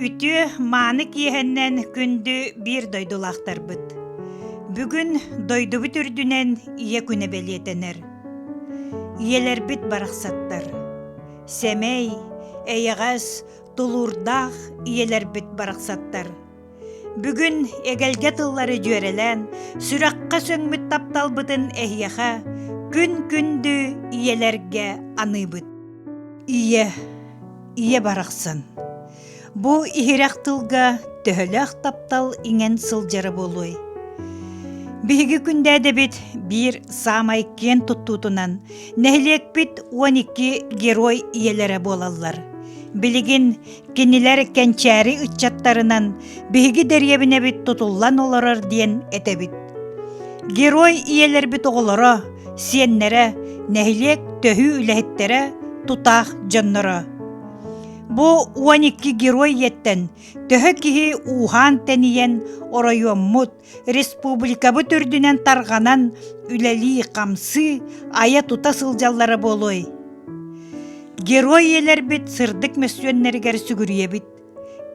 Үтүө мааны киэһэннэн күндү биир дойдулаахтарбыт. Бүгүн дойдубут үрдүнэн Ийэ күнэ бэлиэтэнэр. Ийэлэрбит барахсаттар. Сэмэй, эйэҕэс, тулуурдаах ийэлэрбит барахсаттар. Бүгүн эгэлгэ тыллары дьүөрэлээн, сүрэххэ сөҥмүт тапталбытын эһиэхэ күн күндү ийэлэргэ аныыбыт. Ийэ, ийэ барахсан. Бу иһирэх тылга төһөлөөх таптал иҥэн сылдьара буолуой? Биһиги күндээдэбит биир саамай киэн туттуутунан нэһилиэкпит 12 герой ийэлэрэ буолаллар. Билигин Кинилэр кэнчээри ыччаттарынан биһиги дэриэбинэбит тутуллан олорор диэн этэбит. Герой ийэлэрбит оҕолоро, сиэннэрэ, нэһилиэк төһүү үлэһиттэрэ, тутаах дьонноро. Бу 12 герой ийэттэн төһө киһи ууһаан-тэнийэн оройуоммут, республикабыт үрдүнэн тарҕанан үлэлии-хамсыы, айа-тута сылдьаллара буолуой? Герой ийэлэрбит сырдык мөссүөннэригэр сүгүрүйэбит.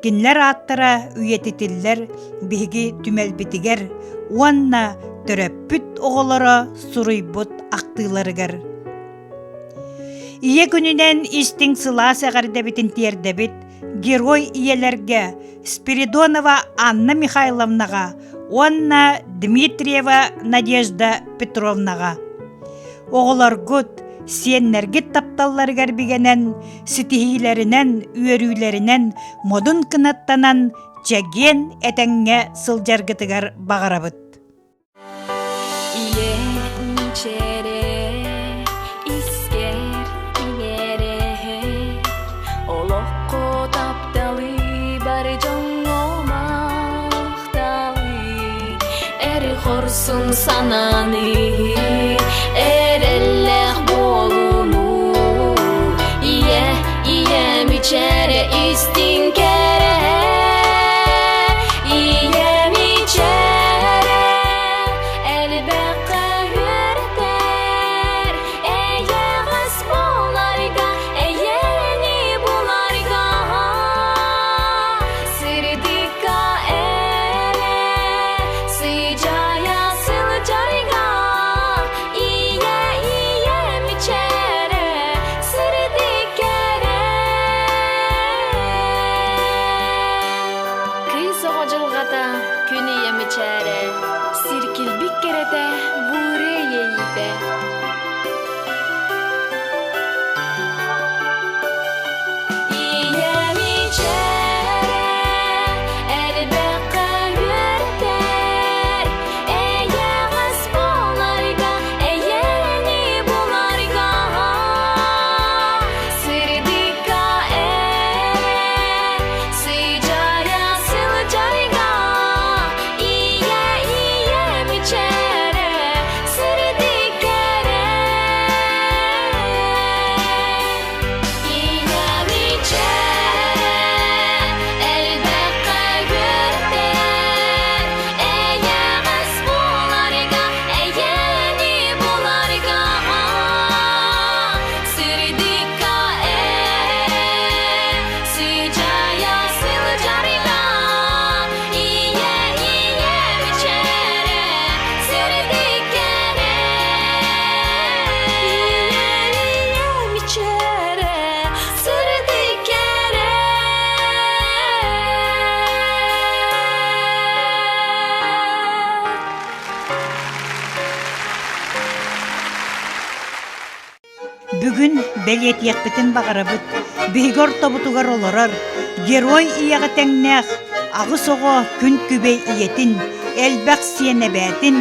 Кинилэр ааттара үйэтитиллэр биһиги түмэлбитигэр уонна төрөппүт оҕолоро суруйбут ахтыыларыгар. Ийэ күнүнэн истиҥ сылаас эҕэрдэбитин тиэрдэбит Герой ийэлэргэ Спиридонова Анна Михайловнаҕа уонна Дмитриева Надежда Петровнаҕа. Оҕолоргут, сиэннэргит тапталларыгар бигэнэн, ситиһиилэринэн, үөрүүлэринэн модун кынаттанан, чэгиэн этэҥҥэ сылдьаргытыгар баҕарабыт. Ийэ мичээрэ, искэр иҥэрэ, олоххо тапталы бары дьоҥҥо махталы, эр хорсун санааны, эрэллээх буолууну. Ийэ, ийэ мичээрэ истиҥ кэрэ, ийэ мичээрэ элбэххэ үөрэтэр, эйэҕэс буоларга, эйэни буларга, сырдыкка эрэ сыдьаайа сылдьарга, ийэ, ийэ мичээрэ сырдык кэрэ. Кыыс оҕо дьылҕата, күн ийэ мичээрэ, сир килбик кэрэтэ, буурыа иэйиитэ. Ийэ мичээрэ, элбэххэ үөрэтэр, эйэҕэс буоларга, эйэни буларга, сырдыкка эрэ Сыдьаайа сылдьарга, ийэ, ийэ мичээрэ, сырдык кэрэ. Ийэ мичээрэ, элбэххэ үөрэтэр, эйэҕэс буоларга, эйэни буларга. Сырдыкка эрэ Сыдьаайа сылдьарга, ийэ, ийэ мичээрэ, сырдык кэрэ. Ийэ, ийэ мичээрэ, сырдык кэрэ. Бүгүн бэлиэтиэхпитин баҕарабыт, биһиги ортобутугар олорор, герой ийэҕэ тэҥнээх аҕыс оҕо күн күбэй ийэтин, элбэх сиэн эбээтин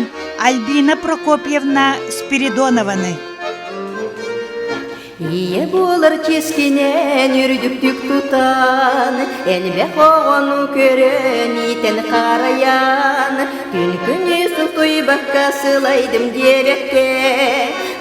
Альбина Прокопьевна Спиридонованы. Ийэ буолар чиэскинэн үрдүктүк тутан, элбэх оҕону көрөн иитэн харайан, күн күнү сутуйбакка сылайдым диэбэккэ,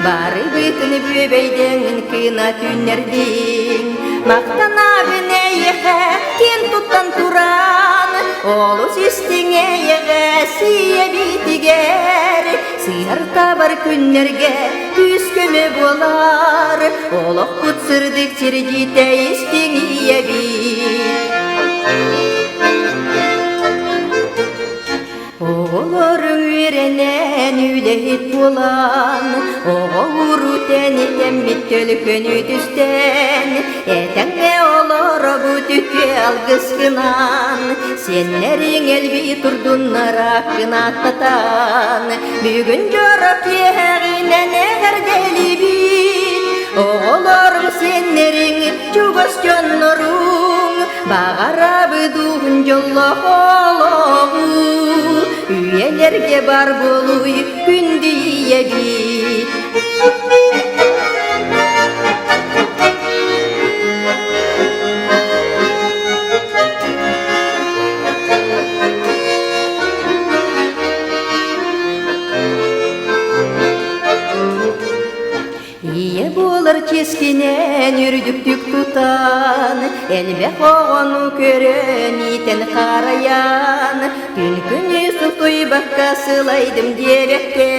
Барыбытын бүөбэйдэҥин кына түннэрдиҥ, Махтанабын эйиэхэ киэн туттан туран, Олус истиҥ эйэҕэс ийэбитигэр, Сыһар табар күннэргэ күүс-көмө буолар, Олохпут сырдык сирдьитэ истиҥ ийэбит. Оҕолоруҥ үөрэнэн үлэһит буолан, оҕо уруу тэнитэммит төлкөнү түстэн, этэҥҥэ олоробут үтүө алгыскынан, сиэннэриҥ элбии турдуннар аккынааттатан, бүгүн дьоро киэһэҕинэн эҕэрдэлиибит, оҕолоруҥ сиэннэриҥ чугас дьонноруҥ, Баҕарабыт уһун дьоллоох олоҕу, үйэлэргэ бар буолуй күндү ийэбит. Ийэ буолар чиэскинэн үрдүктүк тутан, элбэх оҕону көрөн иитэн харайан, күн-күнү сутуйбакка сылайдым диэбэккэ,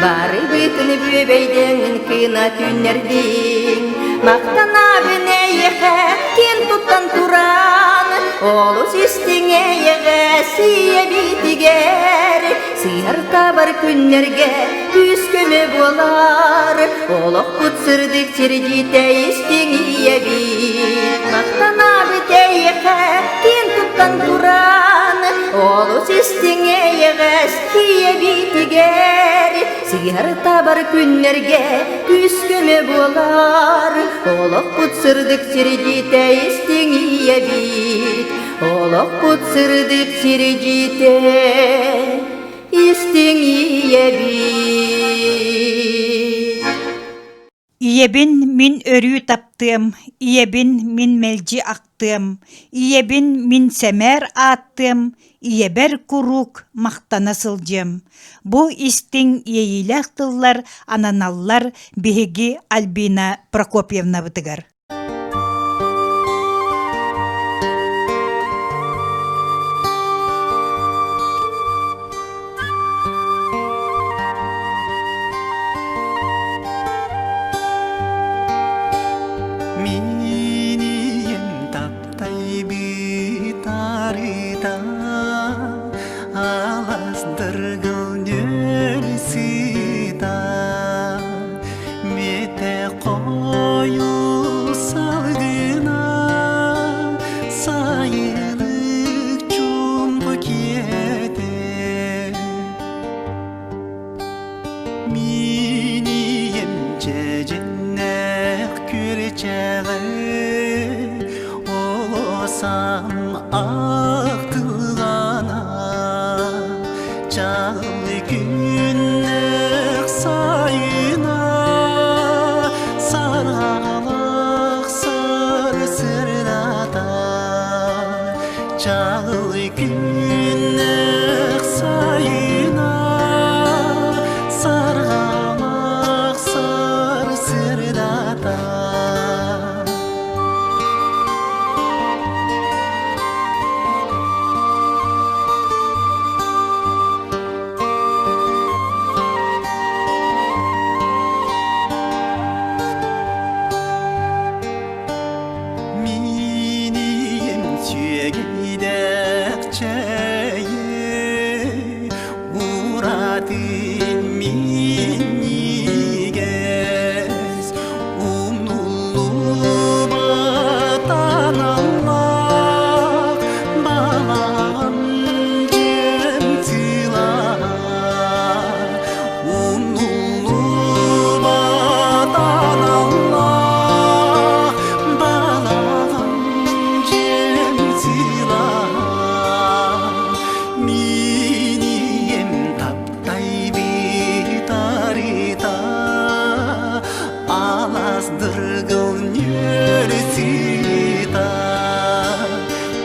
барыбытын бүөбэйдэҥин кына түннэрдиҥ. Махтанабын эйиэхэ киэн туттан туран, олус истиҥ эйэҕэс ийэбитигэр, Сыыһар табар күннэргэ күүс-көмө буолар, олохпут сырдык сирдьитэ истиҥ ийэбит. Махтанабыт эйиэхэ киэн туттан туран, олус истиҥ эйэҕэс ийэбитигэр. Сыыһар табар күннэргэ күүс-көмө буолар, олохпут сырдык сирдьитэ истиҥ ийэбит. Олохпут сырдык сирдьитэ истиҥ ийэбит. Ийэбин мин өрүү таптыам, ийэбин мин мэлдьи ахтыам, ийэбин мин сэмээр ааттыам, ийэбэр куруук махтана сылдьыам. Бу истиҥ иэйиилээх тыллар ананаллар биһиги Альбина Прокопьевнабытыгар. Минием таптайбыт арыта алас дыргыл нүөл сыта Мете хойуу салгына сайылык чуумпу киэтэ Минием дьэдьэннээх күрчэҕэ олосам ахтылҕана Чаҕыл күннэх сайына сарҕалах сарсырдата Чаҕыл күннэх сайына сарҕалах сарсырдата. Минием сүөгейдэх чэйи уратын минньигэс Умнуллубат аналлаах балаҕан дьиэм сылааһа Умнуллубат аналлаах балаҕан дьиэм сылааһа Мин ийэм таптайбыт арыта алас дыргыл ньүөлсүта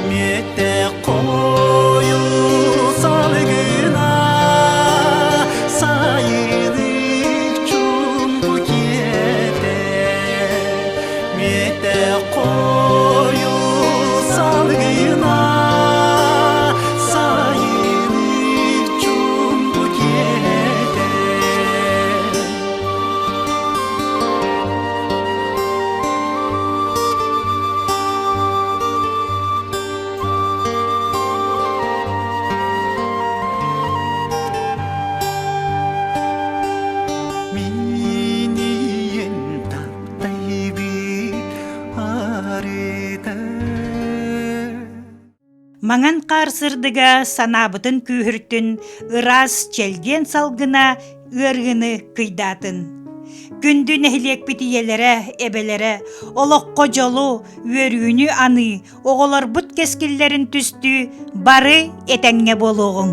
мүөтэ хойуу салгына сайылык чуумпу киэтэ мүөтэ хойуу салгына сайылык чуумпу киэтэ. Маҥан хаар сырдыга санаабытын күүһүртүн, ыраас чэлгиэн салгына ыарыыны кыйдаатын. Күндү нэһилиэкпит ийэлэрэ, эбэлэрэ олоххо дьолу, үөрүүнү аныы, оҕолорбут кэскиллэрин түстүү бары этэҥҥэ буолуоҕуҥ.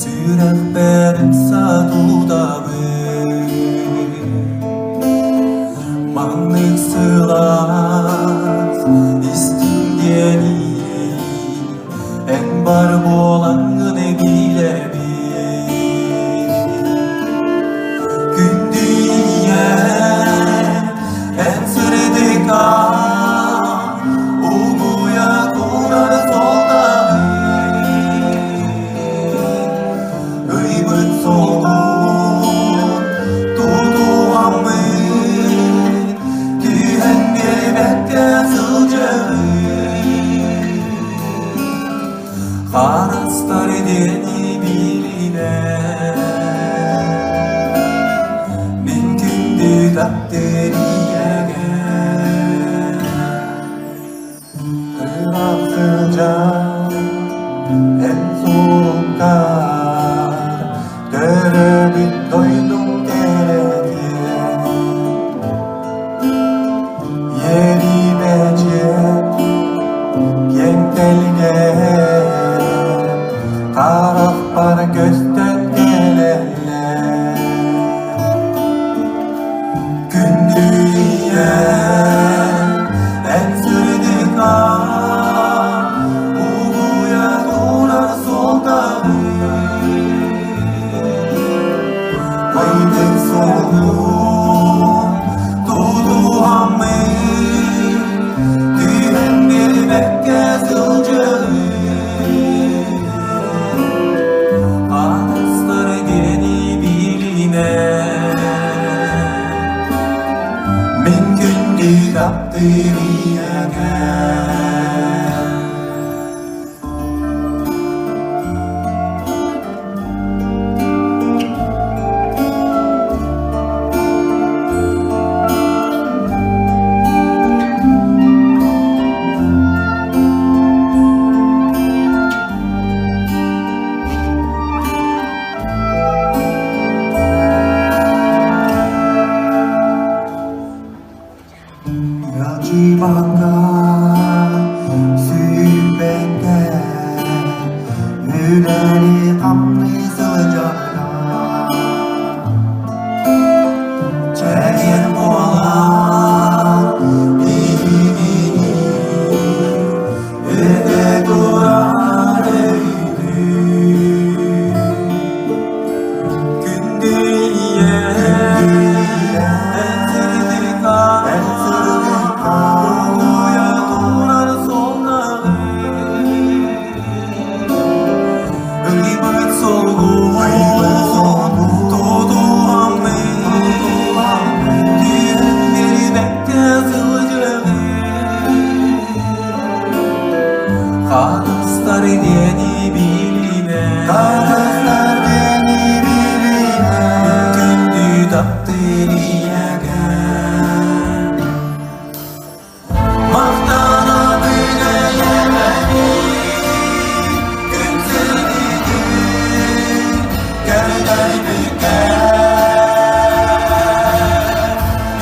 Сүрэхпэр сатуудабын Маннык сылаас истиҥ диэни Эн бар буолаҥҥын билэбин Күндү ийэм эн сырдыкка Угуйа турар суолдаҕын Ыйбыт суолун тутуһаммын Түһэн биэрбэккэ сылдьабын Харыстар диэни билимэ Мин күндү таптыыр ийэгэ Ыраах сылдьан эн суруктар Төрөөбүт дойдум кэрэтиэн Иэримэчиэн киэҥ тэлгэһэ Харахпар көстөн кэлэллэр Күндү ийэм эн сырдык аан Угуйа турар суолтаҕын Майдык суолун тутуһаммын Түһэн биэрбэккэ сылдьабын Атастар диэни билимэ Мин күндү таптыыр ийэгэ Ыалдьыбакка, сүүйбэккэ, үлэлии-хамныы сылдьарга. Чэгиэн буолан биһигини үтэ турар өйдүү. Күндү ийэ, эн сырдыкка, уйа турар суоллаҕын. Ыйбыт суолгун тутуһаммын, түһэн биэрбэккэ сылдьабын. Харыстар диэни билимэ, Харыстар диэни билимэ, Күндү таптыыр ийэгэ. Махтанабын эйэҕэни, күн сирдиитин көрдөрбүккэ.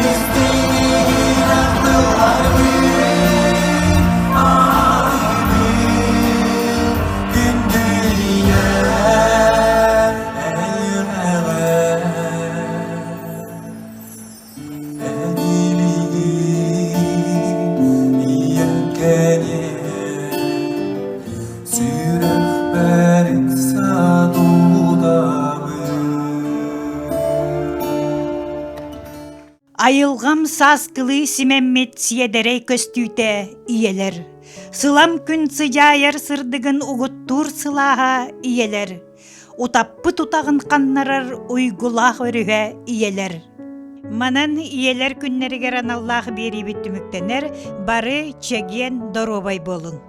Истиҥ тылларбын аныыбын күндү ийэм эйиэхэҕэ. Эн илигин сүрэхпэр ыкса тутабын. Айылҕам сааскылыы симэммит сиэдэрэй көстүүтэ ийэлэр. Сылам күн сыдьаайар сырдыгын угуттуур сылааһа ийэлэр. Утаппыт утаҕын ханнарар уйгулаах өрүһэ ийэлэр. Манан ийэлэр күннэригэр аналлаах биэриибит түмүктэнэр, бары чэгиэн доруобай буолуҥ.